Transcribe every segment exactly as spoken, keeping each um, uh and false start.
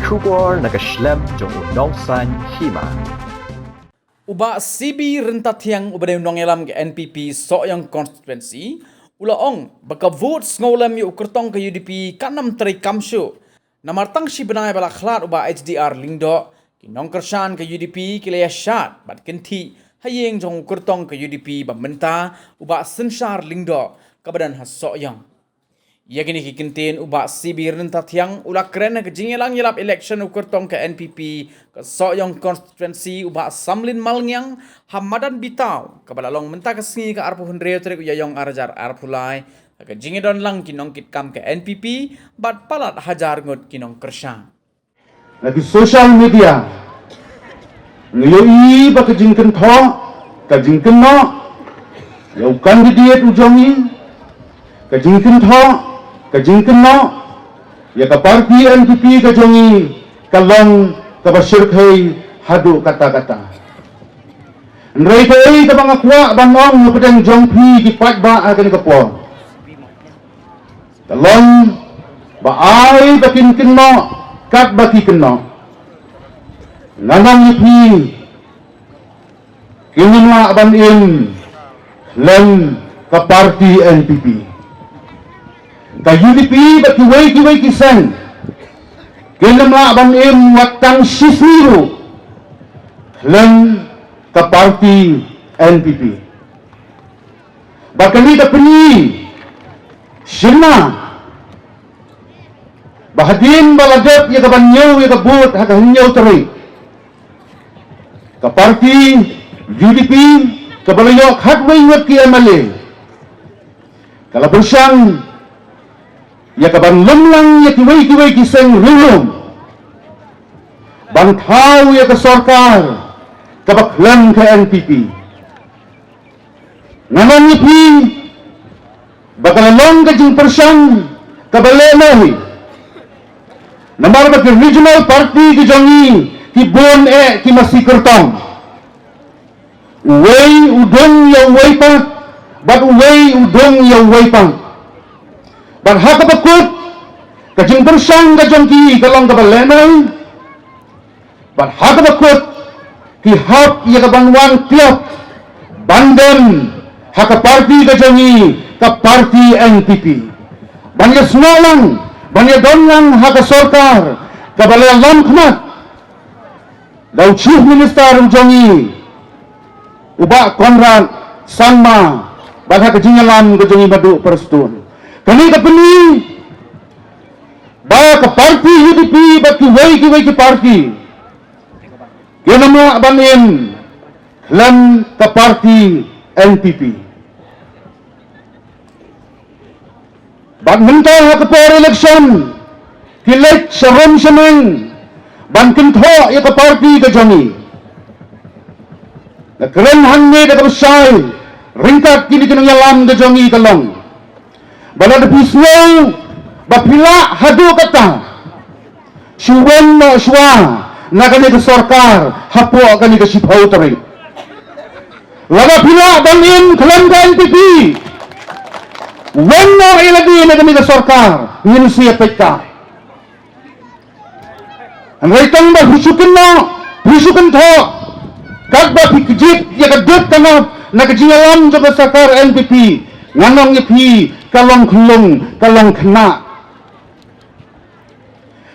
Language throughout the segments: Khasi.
Khubor na ka shlem jong u Nongsaiñ Hima. U Bah C B Ryntathiang uba dei u nongïalam ka N P P Sohiong Constituency u la ong ba ka vote sngewlem ïa u kyrtong ka U D P kan ym trei kam shuh. Namar tang shi bnai ba la khlad u Bah H D R Lyngdoh, ki nongkyrshan ka U D P ki la ïashad bad kynthih ha ïing jong u kyrtong ka U D P ba mynta u Bah Synshar Lyngdoh kaba don ha Sohiong. Ïa kine ki kyntien u Bah C B Ryntathiang u la kren ha ka jingïalang ïalap election u kyrtong ka N P P ka Sohiong Constituency u Bah Samlin Malngiang ha madan Bitaw kaba la long mynta ka sngi ka arphew hynriew tarik u Ïaïong arhajar arphew lai, ha ka jingïadon lang ki nongkitkam ka N P P bad palat hajar ngut ki nongkyrshan. Na ki social media ngi ïohi ba ka jingkynthoh, ka jingkynnoh ïa u candidate u jong ngi, ka jingkynthoh, ka jingkynnoh ïa ka party N P P ka jong ngi ka long kaba shyrkhei haduh katta katta. Hynrei kaei kaba nga kwah ban ong hapdeng jong phi ki paidbah ha kane ka por, ka long ba ai ba kin kynnoh katba ki kynnoh. Nga ong ïa phi, kin ym lah ban im khlem ka party N P P. Ka U D P bad kiwei kiwei ki seng kin ym lah ban im wat tang shisngi ruh khlem ka party N P P. Bad kane ka pyni shynna ba hadien ba la dep ïa ka ban ñiew ïa ka vote ha ka hynñiew tarik, ka party U D P kaba la ïoh khatwei ngut ki M L A ka la pyrshang ïa ka ban lum lang ïa kiwei kiwei ki seng riewlum ban thaw ïa ka sorkar kaba khlem ka N P P. Nga ong ïa phi ba ka la long ka jingpyrshang kaba lehnoh hi. Namar ba ki regional party ki jong ngi ki bun eh ki masi kyrtong. Uwei u dung ïa uwei pat bad uwei u dung ïa uwei pat. Bad ha kaba kut ka jingpyrshang ka jong ki ka long kaba lehnoh. Bad ha kaba kut ki hap ïa ka ban wan klop ban don ha ka party ka jong ngi, ka party N P P, ban ïa snoh lang, ban ïa don lang ha ka sorkar kaba la lam khmat da u Chief Minister u jong ngi, u Bah Conrad Sangma, bad ha ka jingïalam ka jong ngi Bah Duh Prestone. Kane ka pyni ba ka party U D P bad kiwei kiwei ki party kin ym lah ban im khlem ka party N P P. Bad mynta ha ka por election ki leit sharum shaneng ban kynthoh ïa ka party ka jong ngi. Nga kren hangne da kaba shai ryngkat kine ki nongïalam ka jong ngi ka long ba lada phi sngew ba phi lah haduh katta, shu wan noh shuwa na kane ka sorkar hapoh kane ka shiphew tarik. Lada phi lah ban im khlem ka N P P, wan noh ïa lade na kane ka sorkar, ngin sa ïa peit kai. Hynrei tang ba phi shu kynnoh, phi shu kynthoh katba phi kjit ïa ka dud ka nap na ka jingïalam jong ka sorkar N P P, nga ong ïa phi ka long khyllung, ka long khynnah.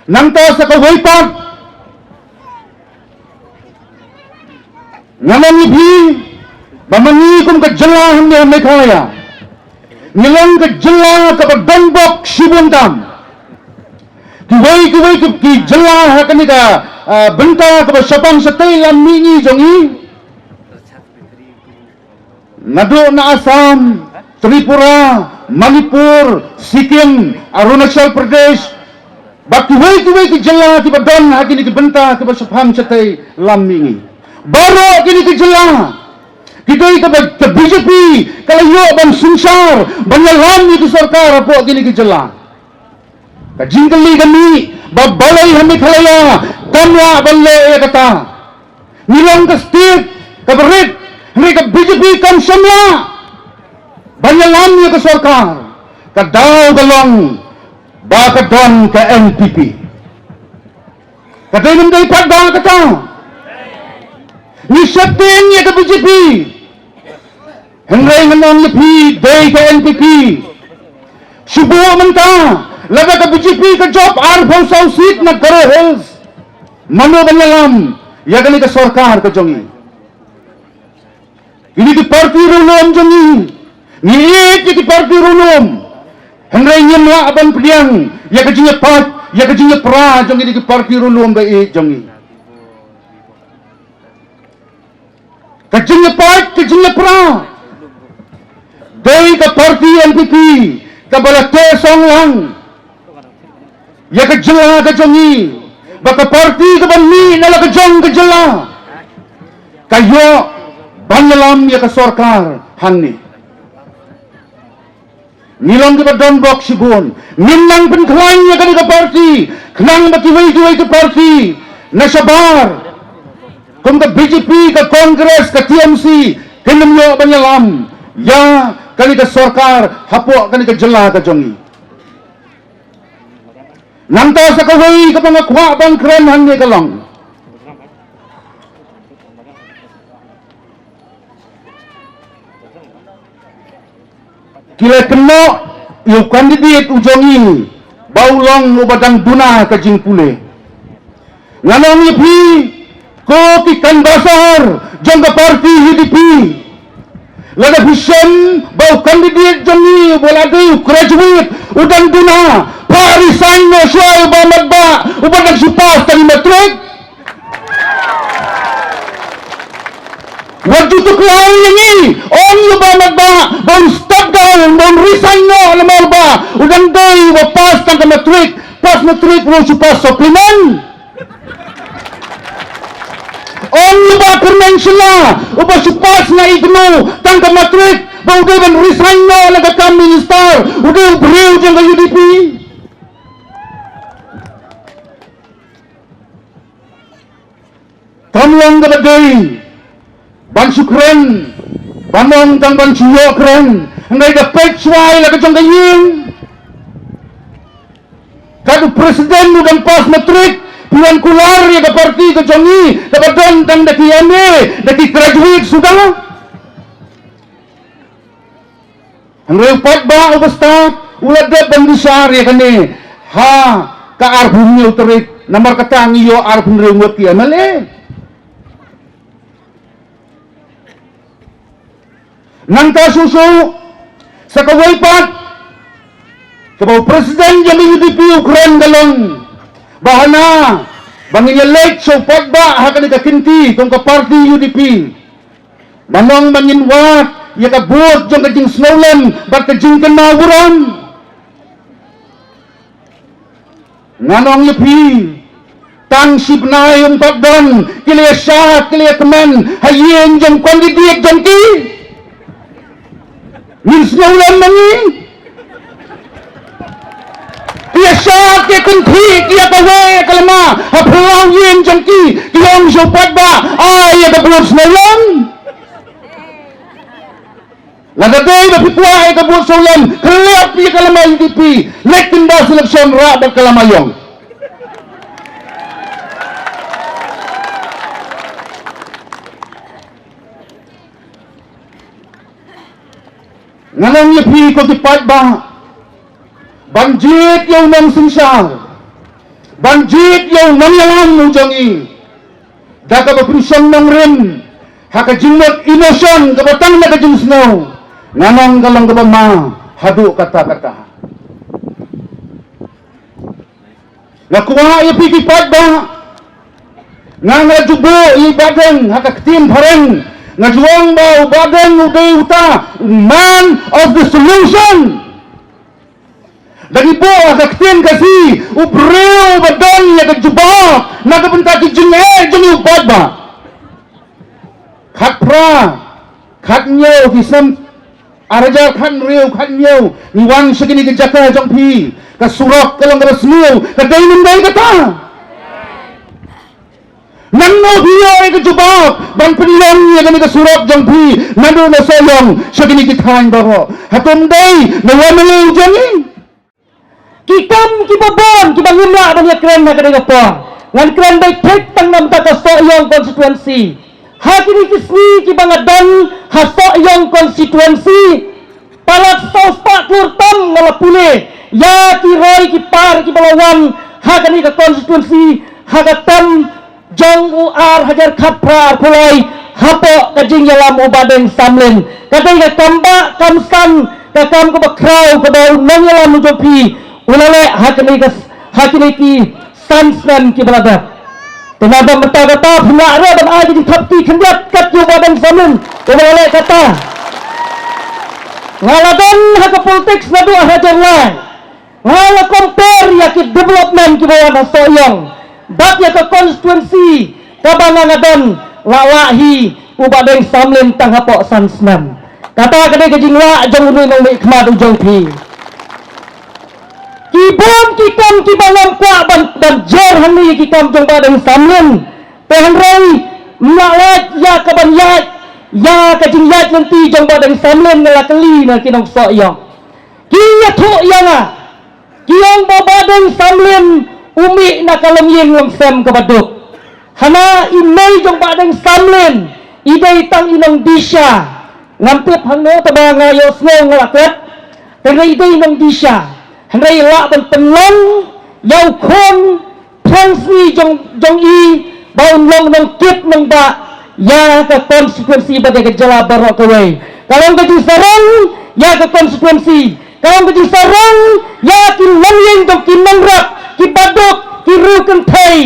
Nangta sa kawei pat, nga ong ïa phi ba ma ngi kum ka jylla hangne ha Meghalaya ngi long ka jylla kaba donbok shibun tam. Kiwei kiwei ki, ki jylla ha kane ka, ah, bynta kaba shaphang shatei lam mihngi jong ngi, naduh na Assam, Tripura, Manipur, Sikkim, Arunachal Pradesh bad kiwei kiwei ki jylla kiba don ha kine ki bynta kiba shaphang shatei lam mihngi. Baroh kine ki jylla ki dei kaba ka B J P ka la ïoh ban synshar ban ïalam ïa ki sorkar hapoh kine ki jylla. Ka jingkylli ka mih ba balei ha Meghalaya kam lah ban leh ïa kata. Ngi long ka state kaba rit, hynrei ka B J P kam shym lah ban ïalam ïa ka sorkar. Ka daw ka long ba ka don ka N P P. Ka dei ne ym dei pat ba kata? Ngi sheptieng ïa ka B J P. Hynrei ngan ong ïa phi, dei ka N P P. Shu buh mynta, lada ka B J P ka jop arphew saw seat na Garo Hills, mano ban ïalam ïa kane ka sorkar ka jong ngi? Kine ki parti riewlum jong ngi, ngi ïeit ïa ki parti riewlum. Hynrei ngim lah ban pdiang ïa ka jingïapait, ïa ka jingïapra jong kine ki parti riewlum ba ïeit jong ngi. Ka jingïapait, ka jingïapra. Dei ka parti N P P kaba la teh song lang ïa ka jylla ka jong ngi, ba ka parti kaba mih na la ka jong ka jylla ka ïoh ban ïalam ïa ka sorkar hangne. Ngi long kiba don bok shibun. Ngin nang pynkhlaiñ ïa kane ka parti khnang ba kiwei kiwei ki parti na shabar, kum ka B J P, ka Congress, ka T M C, kin ym ïoh ban ïalam ïa kane ka sorkar hapoh kane ka jylla ka jong ngi. Nangta sa kawei kaba nga kwah ban kren hangne ka long, ki la kynnoh ïa u candidate u jong ngi ba u long uba dang duna ka jingpule. Ngan ong ïa phi, ko ki canvasser jong ka parti U D P, lada phi shem ba u candidate jong ngi uba la dei u graduate, u dang duna, phah resign noh shuwa ïa u Bah Matbah uba dang shu pass tang i matric. Wat ju tuklar ïa ngi, ong ïa u Bah Matbah ba un step down, ba un resign noh namar ba u dang dei uba pass tang ka matric, pass matric ruh shu pass supplement. Ong ïa u Bah Kyrmen Shylla uba shu pass na IGNOU tang ka matric ba u dei ban resign noh na ka kam minister, u dei u briew jong ka U D P. Kam long kaba dei ban shu kren, ban ong tang ban shu ïoh kren, hynrei da peit shuwa ïa la ka jong ka ïing. Kat u president u dang pass matric, phi wan kular ïa ka parti ka jong ngi kaba don tang da ki M A, da ki graduate suda. Hynrei u paidbah uba stad u la dep ban bishar ïa kane ha ka arphew hynñiew tarik, namar kata ngi ïoh arphew hynriew ngut ki M L A. Nangta shuh shuh sa kawei pat kaba u president jong ka U D P u kren ka long ba hana ba ngin ïaleit sha u paidbah ha kane ka kynti kum ka parti U D P. Ban ong ba ngin wad ïa ka bud jong ka jingsngewlem bad ka jingkynmaw burom. Ngan ong ïa phi, tang shi bnai ym pat don ki la ïashad, ki la ïakmen ha ïing jong candidate jong ki. Ngin sngewlem ma ngi? Ki ïashad, ki kynthih, ki ïa kawei ïa ka lama ha phyllaw ïing jong ki, ki ong sha u paidbah, ai ïa ka bud sngewlem. Lada dei ba phi kwah ïa ka bud sngewlem, khlem ïa ka lama U D P, leit kynda selection rah bad ka lama ïong. Ngan ong ïa phi ko ki paidbah, ban jied ïa u nongsynshar, ban jied ïa u nongïalam u jong ngi da kaba pynshong nongrim ha ka jingmut, emotion kaba tang na ka jingsngew, ngan ong ka long kaba ma haduh katta katta. Nga kwah ïa phi ki paidbah, nga, nga ju buh ïa i Bah Deng ha ka ktien phareng, nga ju ong ba u Bah Deng u dei uta man of the solution. Da ngi buh ha ka ktien Khasi, u briew uba don ïa ka jubab na ka bynta ki jingeh jong u paidbah. Khatphra, khathynñiew ki snem, ar hajar khathynriew, khathynñiew, ngi wan sha kine ki jaka jong phi, ka surok ka long kaba sniew, ka dei ne ym dei kata? Nangno phi ïoh ïa ka jubab ban pynlong ïa kane ka surok jong phi naduh na Sohiong sha kine ki thaiñ baroh? Hato ym dei na u M L A u jong ngi? Ki kam kiba bun kiba ngim lah ban ïakren ha kane ka por. Ngan kren beit thik tang namar ka Sohiong constituency. Ha kine ki sngi kiba nga don ha Sohiong constituency, palat saw spah klur tam nga la pule ïa ki roi ki par kiba la wan ha kane ka constituency ha ka term jong u ar hajar khatphra arphew lai hapoh ka jingïalam u Bah Deng Samlin. Ka dei ka kam ba kam san, ka kam kaba khraw kaba u nongïalam u jong phi u la leh ha kane ka, ha kine ki san snem kiba la dep. Te na bynta kata phi lah ruh ban ai ka jingthap kti khyndiat kat ïa u Bah Deng Samlin uba la leh kata. Nga la don ha ka politics naduh ar hajar lai. Nga la compare ïa ki development kiba wan ha Sohiong bad ïa ka constituency kaba nga nga don, la lah hi u Bah Deng Samlin tang hapoh san snem. Kata ka dei ka jinglah jong une u nongmihkhmat u jong phi. Ki bun ki kam kiba ngam kwah ban, ban jer hangne ïa ki kam jong Bah Deng Samlin. Te hynrei ym lah lait ïa ka ban ïaid ïa ka jingïaid lynti jong Bah Deng Samlin, nga la kylli na ki nong Sohiong. Ki ïathuh ïa nga, ki ong ba Bah Deng Samlin u mih na ka longïing longsem kaba duk. Hana i mei jong Bah Deng Samlin i dei tang i nongdisha. Ngam tip hangno, tangba nga ïohsngew nga la klet. Hynrei i dei i nongdisha. Hynrei lah ban pynlong ïa u khun phrang sngi jong, jong i ba un long nongkit nongbah ïa ka constituency bad ïa ka jylla baroh kawei. Ka long ka jingsarong ïa ka constituency, ka long ka jingsarong ïa ki longïing jong ki nongrep, ki baduk, ki riew kynthei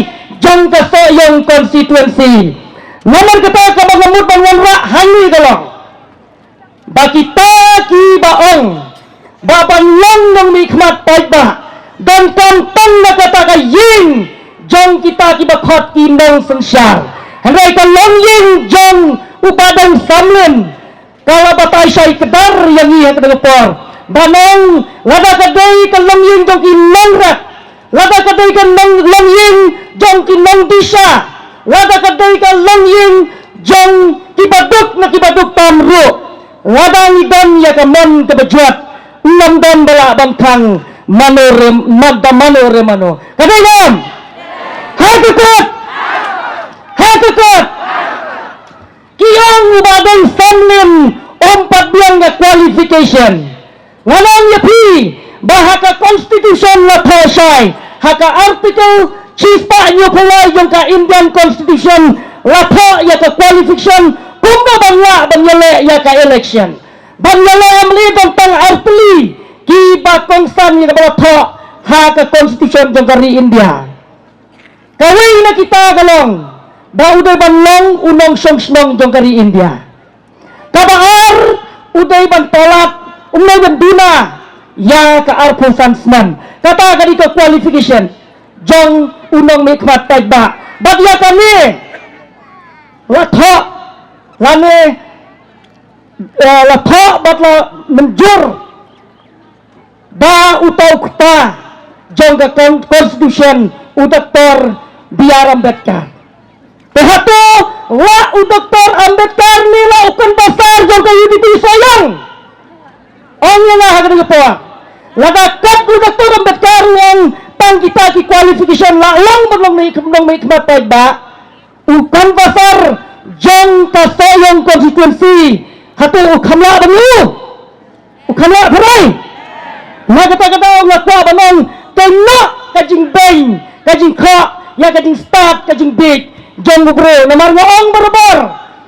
jong ka Sohiong constituency. Namar kata kaba nga mut ban wanrah hangne ka long ba kita kiba ong ba ban long nongmihkhmat paidbah donkam tang na kata ka ïing jong kita kiba khot ki nongsynshar. Hynrei ka longïing jong u Bah Deng Samlin ka la batai shai kdar ïa ngi ha kane ka por. Ban ong lada ka dei ka longïing jong ki nongrep, lada ka dei ka nong, longïing jong ki nongdisha, lada ka dei ka longïing jong ki baduk na ki baduk tam ruh, lada ngi don ïa ka mon kaba jwat, ngam don ba lah ban khang mano re, ma-, da mano re mano. Ka dei ngam? Ha ka kut! Ha ka kut! Ki ong u Bah Deng Samlin um pat biang ka qualification. Nga ong ïa phi ba ha ka constitution la thoh shai, ha ka article shispah hynñiewphew lai jong ka Indian Constitution la thoh ïa ka qualification kumno ban lah ban ïaleh ïa ka election. Ban ïaleh ïa mali don tang artylli kiba kongsan ïa kaba la thoh ha ka constitution jong ka ri India. Kawei na kita ka long ba u dei ban long u nongshong shnong jong ka ri India. Kaba ar, u dei ban palat, um dei ban duna ïa ka arphew san snem. Kata ka dei ka qualification jong u nongmihkhmat paidbah. Bad ïa kane la thoh, lane, eh, la thoh bad la mynjur da uta u kpa jong ka kon-, constitution, u Doktor B R Ambedkar. Te hato la u Doktor Ambedkar ne la u kynbasar jong ka U D P Sohiong? Ong ïa nga ha kane ka por. Lada kat u Doktor Ambedkar u ong tang kita ki qualification la long ban long mih, long mihkhmat paidbah, u kynbasar jong ka Sohiong constituency, hato u kham lah ban ïoh? U kham lah pyrthei. Na kata ka daw nga kwah ban ong, kynnoh ka jingbeiñ, ka jingkhoh ïa ka jingstad, ka jingbieit jong u briew. Namar nga ong barabor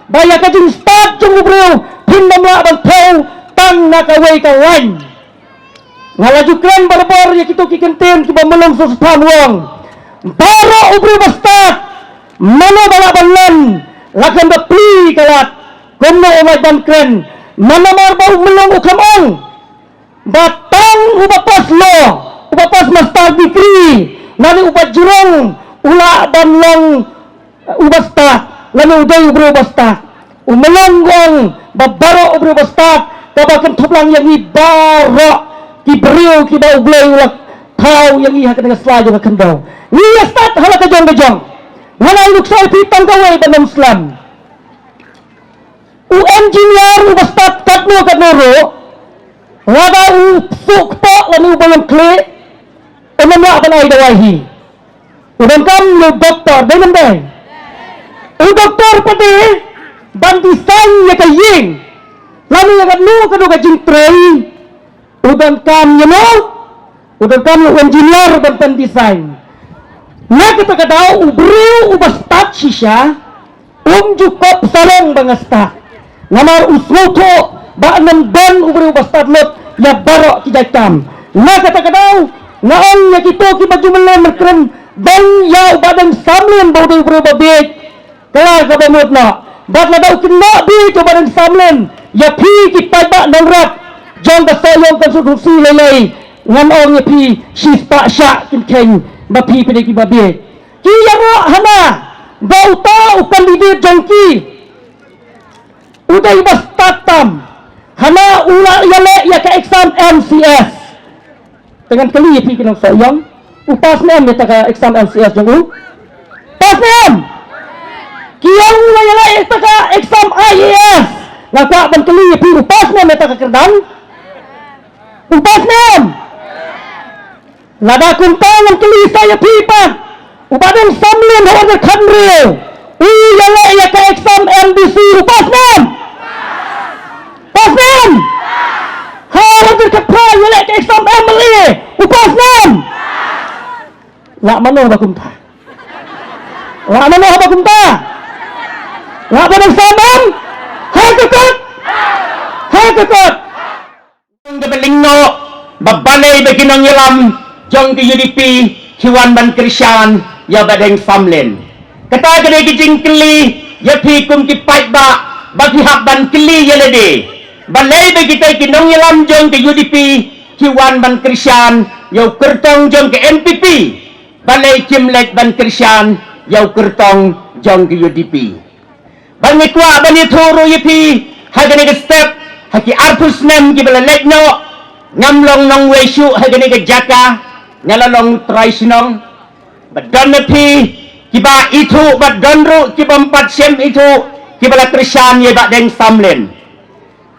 ba ïa ka jingstad jong u briew phin ym lah ban thew tang na kawei ka lain. Nga la ju kren barabor ïa kito ki kyntien kiba mlong sa span wong. Baroh u briew ba stad, mano ba lah ban len, la khlem da plie ka lad. Kumno u lah ban kren? Namar ba u mlong u kham ong ba tang uba pass law, uba pass master degree, lane uba jrong u lah ban long uba stad, lane u dei u briew uba stad. U mlong u ong ba baroh u briew uba stad, kaba kynthup lang ïa ngi baroh ki briew kiba U Blei u la thaw ïa ngi ha kane ka sla jong ka khyndew. Ngi ïa stad ha la ka jong ka jong. Ngan ai nuksa ïa phi tang kawei ban ym slem. U engineer uba stad katno katno ruh, lada u suh kpoh lane u ba ïeng khlieh, um lah ban ai dawai hi. U donkam ïa u doktor, dei ne ym dei? U doktor pat de ban design ïa ka ïing lane ïa kano kano ka jingtrei, u donkam ïa u, u donkam ïa u engineer ban pyndesign. Na kata ka daw u briew uba stad shisha um ju kop sarong ba nga stad. Namar u sngewthuh ba ngam don u briew uba stad lut ïa baroh ki jait kam. Na kata ka daw nga ong ïa kito kiba ju mlien mlien ban ïa u Bah Deng Samlin ba u dei u briew ba bieit. Ka la kaba mut noh. Bad lada u kynnoh bieit u Bah Deng Samlin ïa phi ki paidbah nongrep jong ka Sohiong constituency lei lei, ngan ong ïa phi shispah shah kin kheiñ ba phi phi dei kiba bieit. Ki ïaroh hana ba uta u candidate jong ki u dei ba stad tam. Hana u la ïaleh ïa ka exam M C S. Te ngan kylli ïa phi ki nong Sohiong, u pass ne em ïa kata ka exam M C S jong u? Pass ne em? Ki ong u la ïaleh ïa kata ka exam I A S. Nga kwah ban kylli ïa phi, u pass ne em ïa kata ka kyrdan? U pass ne em? Lada kumta ngan kylli sa ïa phi pat. U Bah Deng Samlin ha u ar hajar khathynriew u ïaleh ïa ka exam M D C, u pass ne em? Pass ne em? Ha u ar hajar khatphra u ïaleh ka exam M L A, u pass ne em? Lah mano ba kumta? Lah mano ba kumta? Lah Bah Deng Samlin? Ha ka kot? Ha ka kot? Kaba lyngkot ba balei ba ki nongïalam jong ka U D P ki wan ban kyrshan ïa Bah Deng Samlin. Kata ka dei ka jingkylli ïa phi kum ki paidbah ba phi hap ban kylli ïa lade. Balei ba kita ki nongïalam jong ka U D P ki wan ban kyrshan ïa u kyrtong jong ka N P P? Balei kim leit ban kyrshan ïa u kyrtong jong ka U D P? Bad nga kwah ban ïathuh ruh ïa phi ha kane ka step, ha ki arphew snem kiba la leit noh, ngam long nongwei shuh ha kane ka jaka, nga la long trai shnong. Bad don na phi kiba ithuh, bad don ruh kibym pat shym ithuh kiba la kyrshan ïa Bah Deng Samlin.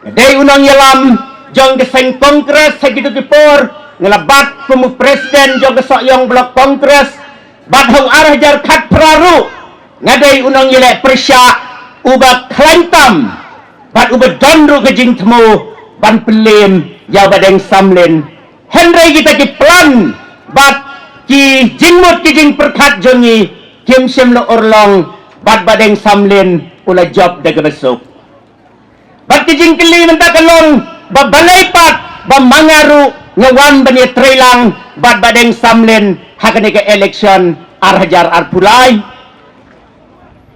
Nga dei u nongïalam jong ka seng Congress ha kito ki por, nga la bat kum u president jong ka Sohiong Block Congress, bad ha u ar hajar khatphra ruh nga dei u nongïaleh pyrshah uba khlaiñ tam bad uba don ruh ka jingthmu ban pynliem ïa Bah Deng Samlin. Hynrei kita ki plan bad ki jingmut ki jingpyrkhat jong ngi kim shym la urlong, bad Bah Deng Samlin u la jop da kaba suk. Bad ki jingkylli mynta ka long ba balei pat ba ma nga ruh nga wan ban ïatreilang bad Bah Deng Samlin ha kane ka election ar hajar arphew lai.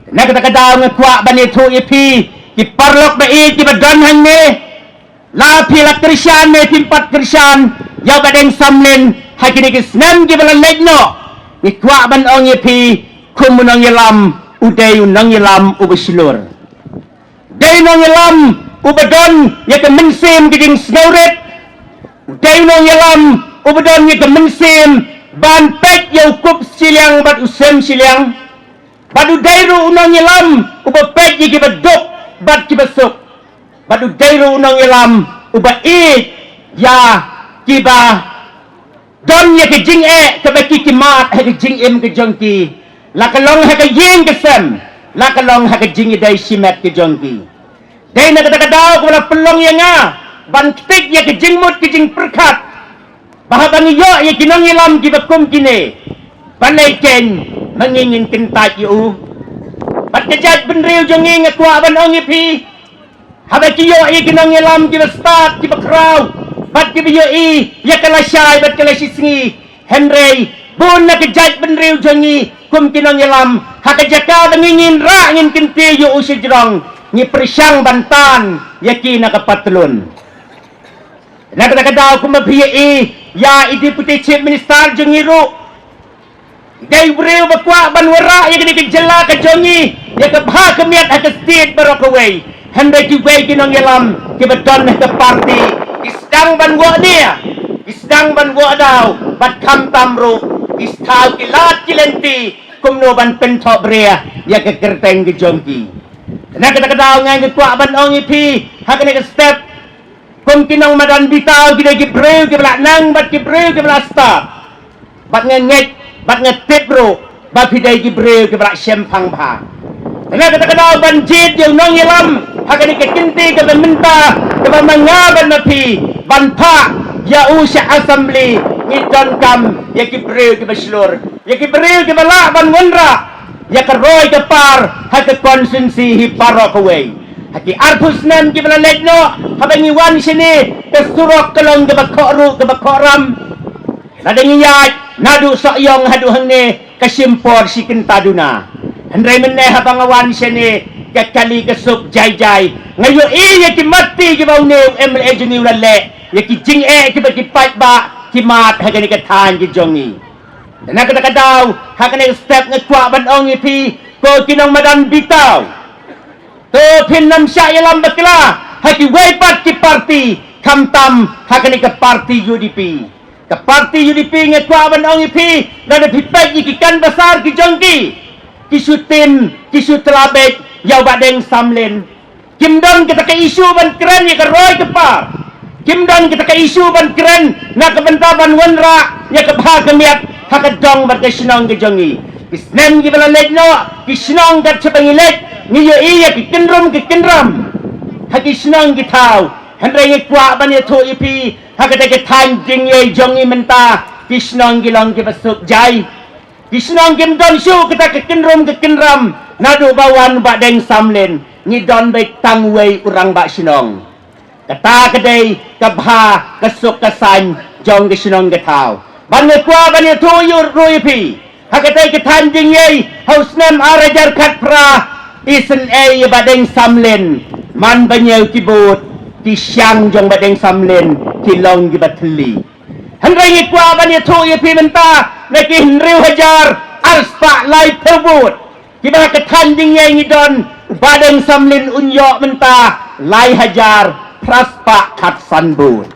Na kata ka daw nga kwah ban ïathuh ïa phi ki paralok ba ïeit kiba don hangne, la phi la kyrshan ne phim pat kyrshan ïa Bah Deng Samlin ha kine ki snem kiba la leit noh, nga kwah ban ong ïa phi, kum u nongïalam u dei u nongïalam uba shlur. Dei u nongïalam uba don ïa ka mynsiem ka jingsngewrit. Dei u nongïalam uba don ïa ka mynsiem ban peit ïa u kup shiliang bad u sem shiliang. Bad u dei ruh u nongïalam uba peit ïa kiba duk bad kiba suk. Bad u dei ruh u nongïalam uba ïeit ïa kiba don ïa ka jingeh kaba ki ki mad ha ka jingim ka jong ki, la ka long ha ka ïing ka sem, la ka long ha ka jingïadei shimet ka jong ki. Dei na kata ka daw kaba la pynlong ïa nga ban ktik ïa ka jingmut ka jingpyrkhat ba haba ngi ïoh ïa ki nongïalam kiba kum kine, balei keiñ ma ngi ngin kyntait ïa u? Bad ka jaitbynriew jong ngi, nga kwah ban ong ïa phi, haba ki ïoh ïa ki nongïalam kiba stad kiba khraw bad kiba ïohi ïa ka lashai bad ka lashisngi, hynrei bun na ka jaitbynriew jong ngi kum ki nongïalam, ha ka jaka ba ngi ngin rah ngin kyntiew ïa u shajrong, ngi pyrshang ban tan ïa ki na ka patlun. Na kata ka daw kumba phi ïohi ïa i Deputy Chief Minister jong ngi ruh, dei u briew ba kwah ban wanrah ïa kane ka jylla ka jong ngi ïa ka bha ka miat ha ka state baroh kawei. Hynrei kiwei ki nongïalam kiba don ha ka party ki sdang ban wad nia, ki sdang ban wad daw, bad khamtam ruh ki stad ki lad ki lynti kumno ban pynthohbria ïa ka kyrteng ka jong ki. Na kata ka daw nga kwah ban ong ïa phi ha kane ka step, kum ki nongmadan bita, ki dei ki briew kiba la nang bad ki briew kiba la stad. Bad nga ngeit bad nga tip ruh ba phi dei ki briew kiba la shemphang bha. Te na kata ka daw ban jied ïa u nongïalam ha kane ka kynti kaba mynta, kaba ma nga bad ma phi ban phah ïa u sha assembly, ngi donkam ïa ki briew kiba shlur, ïa ki briew kiba lah ban wanrah ïa ka roi ka par ha ka constituency hi baroh kawei. Ha ki arphew snem kiba la leit noh, haba ngi wan shane, ka surok ka long kaba khohruh kaba khohram. Lada ngi ïaid naduh Sohiong haduh hangne, ka shim por shi kynta duna. Hynrei mynne haba nga wan shane, ka kali ka suk jai jai. Nga ïohi ïa ki matti kiba une u M L A jong ngi u la leh, ïa ki jingeh kiba ki paidbah ki mad ha kane ka thaiñ ka jong ngi. Te na kata ka daw, ha kane ka step nga kwah ban ong ïa phi, ko ki nongmadan Bitaw, to phin nym shah ïalam bakla ha kiwei pat ki parti, khamtam ha kane ka parti U D P. Ka parti U D P nga kwah ban ong ïa phi, lada phi peit ïa ki canvasser ki jong ki, ki shu tim, ki shu tla beit ïa u Bahdeng Samlin. Kim don kata ka issue ban kren ïa ka roi ka par. Kim don kata ka issue ban kren na ka bynta ban wanrah ïa ka bha ka miat ha ka dong bad ka shnong ka jong ngi. Ki snem kiba la leit noh, ki shnong kat shaba ngi leit, ngi ïohi ïa ki kynrum ki kynram ha ki shnong ki thaw. Hynrei ngi kwah ban ïathuh ïa phi, ha kata ka thaiñ Diengïei jong ngi mynta, ki shnong ki long kiba suk jai. Ki shnong kim don shuh kata ka kynrum ka kynram naduh ba wan u Bahdeng Samlin, ngi don beit tang uwei u rangbah shnong. Kata ka dei ka bha ka suk ka saiñ jong ka shnong ka thaw. Bad nga kwah ban ïathuh ïa u ruh ïa phi, ha katei ka thaiñ Diengïei ha u snem ar hajar khatphra, isynei ïa u Bahdeng Samlin, man ba ñiew ki vote, ki shyieng jong u Bahdeng Samlin ki long kiba thylli. Hynrei ngi kwah ban ïathuh ïa phi mynta, na ki hynriew hajar ar spah laiphew vote kiba ha ka thaiñ Diengïei ngi don, u Bahdeng Samlin un ïoh mynta lai hajar phra spah khatsan vote.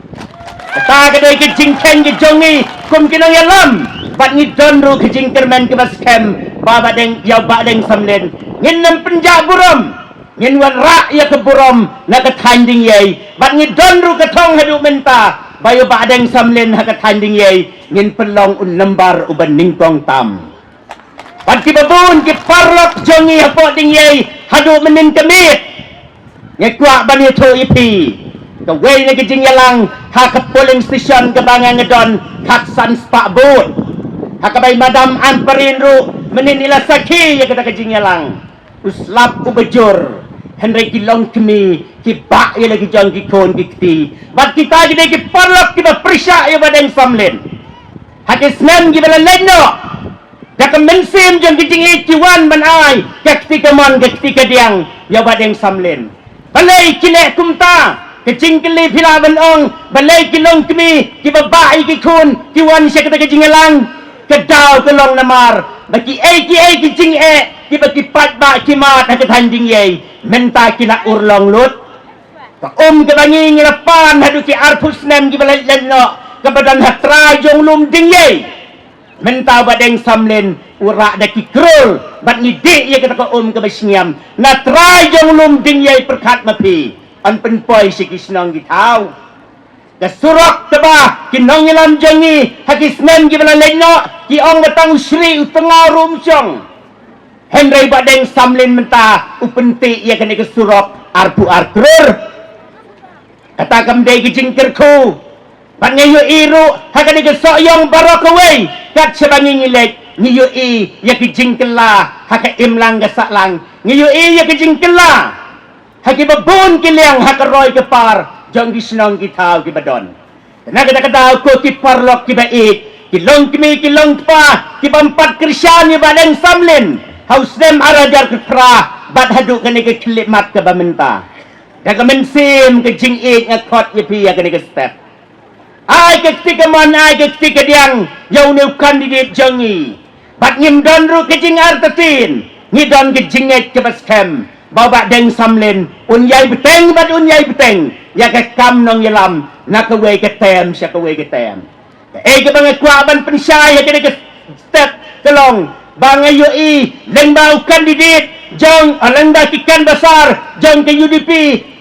Kata ka dei ka jingkheiñ ka jong ngi kum ki nongïalam, bad ngi don ruh ka jingkyrmen kaba skhem ba Bahdeng, ïa u Bahdeng Samlin ngin nym pynjah burom. Ngin wanrah ïa ka burom na ka thaiñ Diengïei, bad ngi don ruh ka thong haduh mynta ba ïa u Bahdeng Samlin ha ka thaiñ Diengïei ngin pynlong u number uba nyngkong tam. Bad kiba bun ki paralok jong ngi hapoh Diengïei haduh mynnin ka miet, nga kwah ban ïathuh ïa phi, kawei na ka jingïalang ha ka polling station kaba nga nga don, khatsan spah vote, ha kaba i Madam Ampareen ruh mynnin i la sakhi ïa kata ka jingïalang. U slap uba jur, hynrei ki longkmie ki bah ïa la ki jong ki khun ki kti. Bad kita ki dei ki paralok kiba pyrshah ïa u Bahdeng Samlin ha ki snem kiba la leit noh. Da ka mynsiem jong ki jingïeit ki wan ban ai ka kti kamon ka kti kadiang ïa u Bahdeng Samlin. Balei ki leh kumta? Ka jingkylli phi lah ban ong, balei ki longkmie kiba bah ïa ki khun ki wan sha kata ka jingïalang? Ka daw ka long namar ba kiei kiei ki jingeh kiba ki paidbah ki mad ha ka thaiñ Diengïei mynta ki la urlong lut. Ka um kaba ngi ngi la pan haduh ki arphew snem kiba la leit noh, kaba don ha trai jong u lum Diengïei, mynta u Bahdeng Samlin u rah da ki krur, bad ngi dih ïa kata ka um kaba shngiam. Na trai jong u lum Diengïei pyrkhat ma phi, yn pynpoi sha ki shnong ki thaw. Ka surok kaba ki nongïalam jong ngi ha ki snem kiba la leit noh ki ong ba tang u shrieh u tnga ruh um shong. Hynrei u Bahdeng Samlin mynta u pyntih ïa kane ka surok arphew ar krur. Kata kam dei ka jingkyrkhu. Bad nga ïohi ruh ha kane ka Sohiong baroh kawei, kat shaba ngi ngi leit, ngi ïohi ïa ka jingkylla ha ka imlang ka sahlang. Ngi ïohi ïa ka jingkylla ha kiba bun ki liang ha ka roi ka par jong ki shnong ki thaw kiba don. Na kata ka daw ko ki paralok kiba ïeit, ki longkmie ki longkpa kiba ym pat kyrshan ïa u Bahdeng Samlin ha u snem ar hajar khatphra bad haduh kane ka khyllipmat kaba mynta. Da ka mynsiem ka jingïeit nga khot ïa phi ha kane ka step. Ai ka kti kamon, ai ka kti kadiang ïa une u candidate jong ngi. Bad ngim don ruh ka jingartatien, ngi don ka jingngeit kaba skhem ba u Bahdeng Samlin un ïai bteng bad un ïai bteng ïa ka kam nongïalam na kawei ka term sha kawei ka term. Kaei kaba nga kwah ban pynshai ha kane ka step ka long ba nga ïohi lyngba u candidate jong, lyngba ki canvasser jong ka U D P,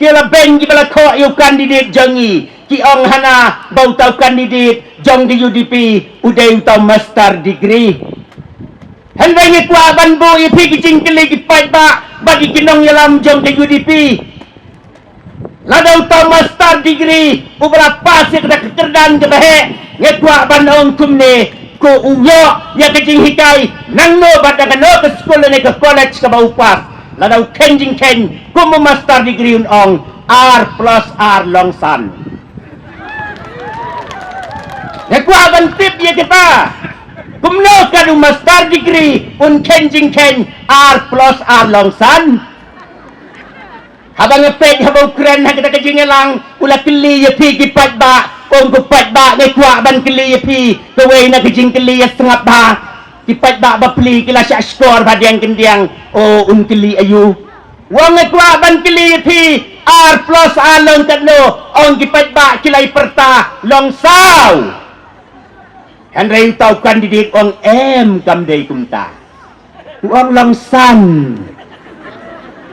ki la beiñ kiba la khoh ïa u candidate jong ngi. Ki ong hana ba uta u candidate jong ka U D P u dei uta u master degree. Hynrei nga kwah ban buh ïa phi ki jingkylli ki paidbah bad ki nongïalam jong ka U D P. Lada uta u master degree uba la pass ïa kata ka kyrdan kaba heh, nga kwah ban ong kumne, ko u ïoh ïa ka jinghikai nangno bad na kano ka skul ne ka college kaba u pass. Lada u kheiñ jingkheiñ kum u master degree un ong ar plus ar long san. Nga kwah ban tip ïa kata. Kumno kan u master degree un kheiñ jingkheiñ ar plus ar long san? Haba nga peit haba u kren ha kata ka jingïalang, u la kylli ïa phi ki paidbah, ong ko paidbah, nga kwah ban kylli ïa phi kawei na ka jingkylli ïa sngap bha. Ki paidbah bapli ki la shah shkor ba diang kyndiang, o un kylli aïu. Ong nga kwah ban kylli ïa phi, ar plus ar long katno, ong ki paidbah ki la ïa pyrta long saw. Hynrei uta u candidate ong em, kam dei kumta. U ong long san.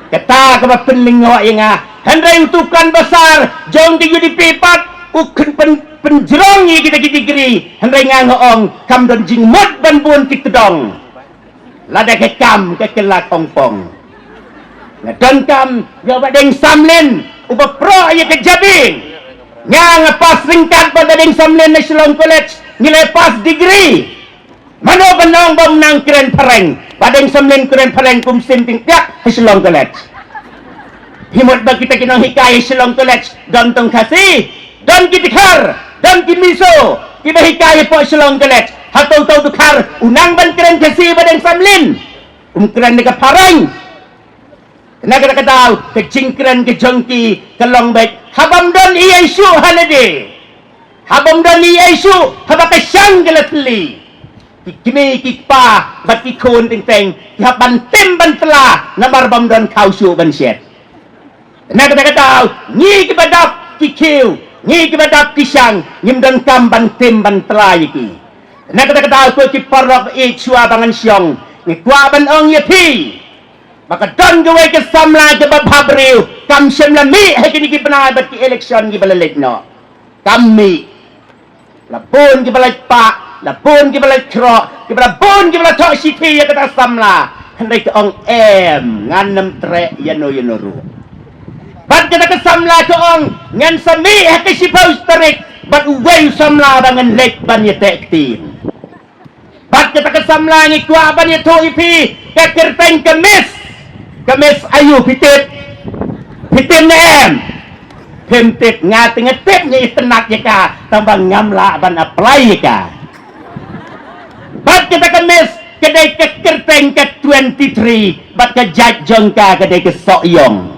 Kata kaba pynlyngngoh ïa nga. Hynrei utu u canvasser jong ka U D P pat u khyn pyn, pynjrong ïa kita ki degree. Hynrei nga nga ong kam don jingmut ban bun ki tdong. Lada ka kam ka kylla kongpong. Nga donkam ïa u Bah Deng Samlin uba proh ïa ka jabieng. Nga nga pass ryngkat bad u Bah Deng Samlin na Shillong College, ngi la pass degree. Mano ban ong ba ym nang kren phareng? Bah Deng Samlin kren phareng kum sim pynbiang ha Shillong College. Phi mut ba kita ki nonghikai ha Shillong College don tong Khasi, don ki dkhar, don ki Mizo kiba hikai hapoh Shillong College. Hato uta u dkhar u nang ban kren Khasi, Bah Deng Samlin? Um kren da ka phareng. Na kata ka daw ka jingkren ka jong ki ka long beit, habym don ei ei shuh ha lade, habym don ei ei shuh, haba ka shang ka la thylli. Ki kmie ki kpa bad ki khun teng teng ki hap ban tim ban tla namar bym don khaw shuh ban shet. Na kata ka daw ngi kiba dap ki khiew, ngi kiba dap ki shang, ngim donkam ban tim ban tla ïa ki. Na kata ka daw ko ki paralok, i shuwa ba ngan shong, nga kwah ban ong ïa phi ba ka don kawei ka samla kaba bha briew kam shym la mih ha kine ki bnai bad ki election kiba la leit noh. Kam mih. La bun kiba la pah, la bun kiba la khroh, kiba la bun kiba la thoh shithi ïa kata samla. Hynrei ka ong em, ngan nym treh ïano ïano ruh. Bad kata ka samla ka ong ngan sa mih ha ka shiphew tarik bad uwei u samla ba ngan leit ban ïateh ktien. Bad kata ka samla ngi kwah ban ïathuh ïa phi ka kyrteng ka Miss. Ka Miss aïu phi tip? Phi tip ne em? Phim tip, nga te nga tip, nga itynnad ïa ka, tang ba ngam lah ban apply ïa ka. Bad kata ka Miss ka dei ka kyrteng ka twenty-three, bad ka jait jong ka ka dei ka Sohiong.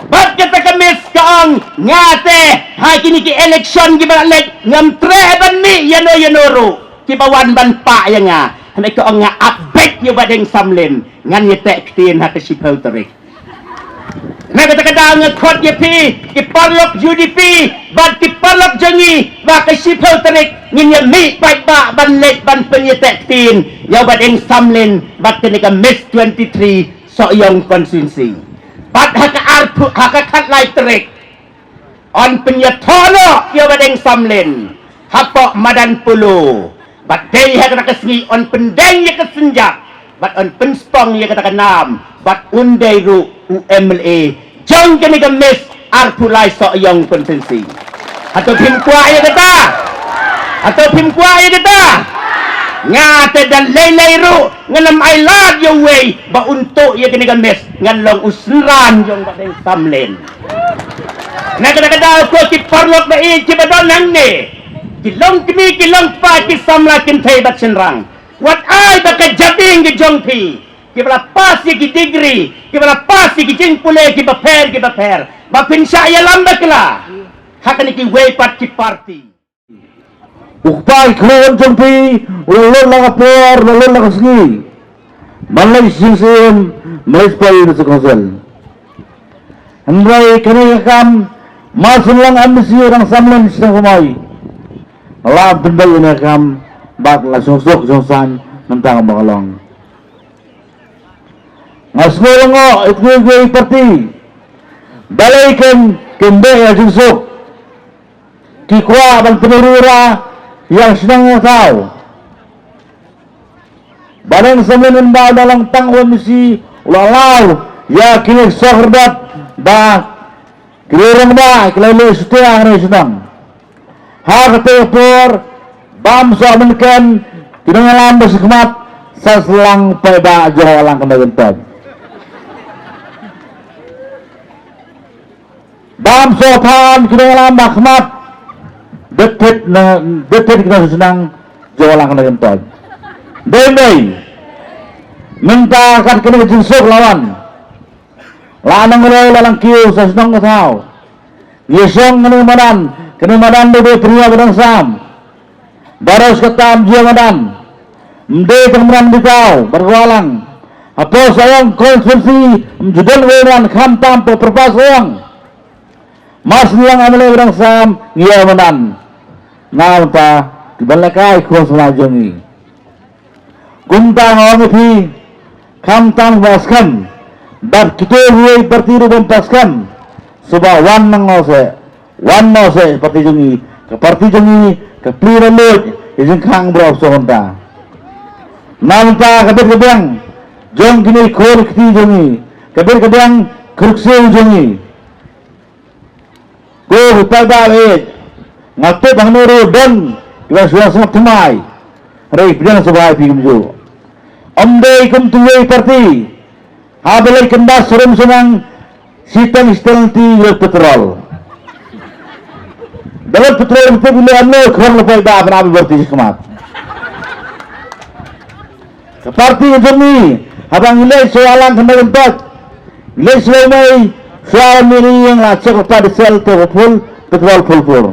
Bad kata ka Miss ka ong, nga te ha kine ki election kiba la leit ngam treh ban mih ïano ïano ruh kiba wan ban pah ïa nga. Hynrei ka ong nga ap beit ïa u Bah Deng Samlin, ngan ïateh ktien ha ka shiphew tarik. Na kata ka daw nga khot ïa phi ki paralok U D P bad ki paralok jong ngi ba ka shiphew tarik ngin ïa mih paidbah ban leit ban pynïateh ktien ïa u Bah Deng Samlin bad kane ka Miss twenty-three Sohiong constituency. Bad ha ka arphew, ha ka khatlai tarik yn pynïathoh noh ïa u Bah Deng Samlin hapoh madan polo. Bad dei ha kata ka sngi yn pyndeng ïa ka synjat bad yn pynspong ïa kata ka nam bad un dei ruh u M L A jong kane ka Miss arphew lai Sohiong constituency. Hato phim kwah ïa kata? Hato phim kwah ïa kata? Nga te da lei lei ruh ngan ym ailad ïa uwei ba un tuh ïa kane ka Miss, ngan long u synran jong u Bah Deng Samlin. Na kata ka daw ko ki paralok ba ïeit kiba don hangne, ki long kmie ki long kpa, ki samla kynthei bad shynrang, wat ai ba ka jabieng ka jong phi, kiba la pass ïa ki degree, kiba la pass ïa ki jingpule kiba pher kiba pher, ba phin shah ïalam bakla ha kane kiwei pat ki party. U kpa ki khun jong phi u la lut la ka por, u la lut la ka sngi ban leit sha jingsiem, ban leit poi District Council. Hynrei kane ka kam, ma shynrang M D C u dang samlin sha tang kumoi. Nga la pynbeit ïa kane ka kam bad la shong suk shong saiñ mynta kumba ka long. Nga sngew lyngngoh ïa kiwei kiwei ki party. Balei kin, kin beh ïa jingsuk? Ki kwah ban pynurura ïa ka shnong ïa ka thaw. Ba dang samlin ba da lang tang wan misi u la law ïa kine ki sor kyrdat ba ki rangbah ki la leh shutia ha kane ka shnong. Ha kata ka por bam soh mynken ki nongïalam ba shi khmat sa slang paidbah jong Ïalang Kynda Kyntoit. Bam soh phan ki nongïalam ba khmat. Dep thit na, dep thit ki nongshong shnong jong Ïalang Kynda Kyntoit. Dei mei. Mynta kat kane ka jingsuk la wan. La nang roi la lang kiew sa shnong ka thaw. Ngi shong kane madan, kane madan dei dei Pyrshah Badan Sam. Baroh shi katta ym jia madan. Ym dei tang madan Bitaw bad Rawlang. Hapoh Sohiong constituency ym ju don wei madan khamtam poh Pyrpa Sohiong. Mar shu ïeng M L A Badan Sam ngi ïa madan. Namar ta ki ban lehkai khun samla jong ngi. Kumta nga ong ïa phi, khamtam ba skhem bad kito kiwei parti ruh bym pat skhem. Shuwa wan nang nga seh, wan nga seh parti jong ngi, ka parti jong ngi ka plie na lut ïa jingkhang baroh shuwa mynta. Namar ta ka bit ka biang jong kine ki khun ki kti jong ngi, ka bit ka biang ka ruksiew jong ngi. Ko ki paidbah ba ïeit, nga tip hangne ruh don kiba shu ïa sngap thymmai. Hynrei pdiang sngewbha ïa phi kumjuh. Ym dei kum kiwei parti. Haba leit kyndas sharum shaneng, shiteng shiteng lynti lut petrol. Da lut petrol, phi tip ki leh kumno, khong la paidbah, ba na ba parti shi khmat. Ka parti ka jong ngi, haba ngi leit sha Ïalang Kynda Kyntoit, ngi leit sha Lawmei, sha Miri, ngi la check lypa diesel te ka full, petrol full full.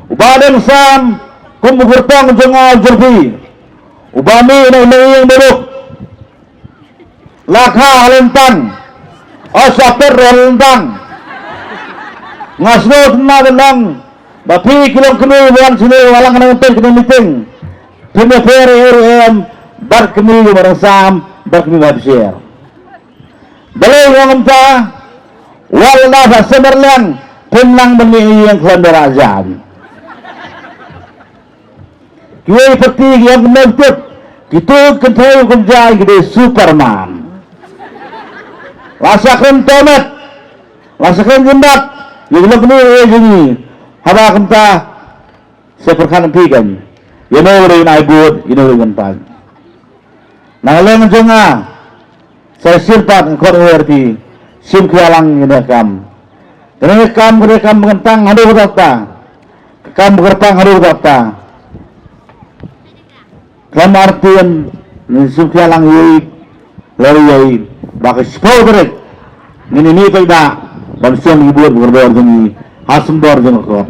U Bah Deng Sam, kum u kyrtong jong nga jong phi, u Bah Mih na u Nongïing Baduk. La kha ha Lyntang. O, sa pet ruh ha Lyntang. Nga sngewtynnat ba long ba phi ki long kmie ba wan shane, ba wan lang kane ka meeting. Phin ïapher ïa u ruh em bad kmie u Bah Deng Sam bad kmie u Bah Bashir. Balei nga ong kumta? Wat la da sha Marliang phin nang ban mih ïing khlem da rah jan. Kiwei parti ki ong kumno tip, kito ki kynthei kumjuh ki dei Superman. La sa kren tomet, la sa kren jyndat, ïa ki lok ni ïa jong ngi. Haba kumta sa pyrkhat phi kan. Ïa no ruh ngi ai vote, ïa no ruh ngi pan. Na ka liang jong nga, sa shisien pat nga khot nga wer phi, shim khia lang ïa kane ka kam. Kane ka kam, kane ka kam ba kyntang haduh katta katta. Ka kam ba kyrpang haduh katta katta. Khlem artien, ngin shim khia lang ïa i, lor ïa i, ba ka shiphew tarik ngin ïa mih paidbah ban shong ïa ki vote ba kordor jong ngi ha symbai jong ka kot.